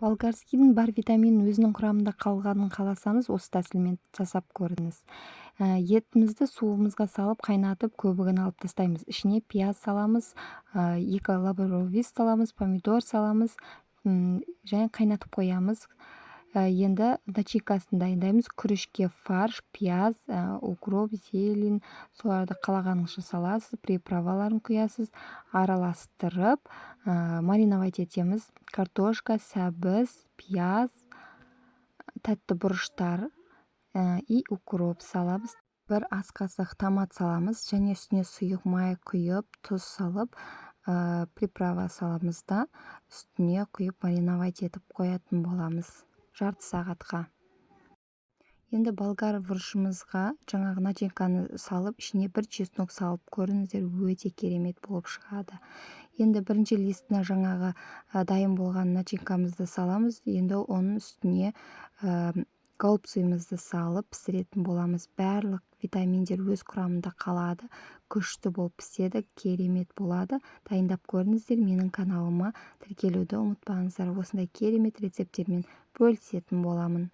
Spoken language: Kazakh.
Болгарскийдің бар витаминін өзінің құрамында қалғанын қаласаңыз, осы тәсілмен жасап көріңіз. Етімізді суымызға салып, қайнатып, көбігін алып тастаймыз. Ішіне пияз саламыз, екі лавровый лист саламыз, помидор саламыз және қайнатып қоямыз. Енді начинкасын дайындаймыз. Күрішке фарш, пияз, укроп, зелень, соларды қалағаныңызша саласыз, приправаларын құясыз, араластырып, мариновать етеміз. Картошка, сәбіз, пияз, тәтті бұрыштар и укроп саламыз. Бір ас қасық томат саламыз және үстіне сұйық май құйып, тұз салып, приправа саламыз да, үстіне құйып, мариновать етіп қоятын боламыз жарты сағатқа. Енді болгар бұрышымызға жаңағы начинканы салып, ішіне бір чеснок салып көріңіздер, өте керемет болып шығады. Енді бірінші листіне жаңағы дайын болған начинкамызды саламыз. Енді оның үстіне голубцымызды салып пісіретін боламыз. Барлық витаминдер өз құрамында қалады, күшті болып піседі, керемет болады. Дайындап көріңіздер. Менің каналыма тіркелуді ұмытпаңыздар, осындай керемет рецепттермен бөлісетін боламын.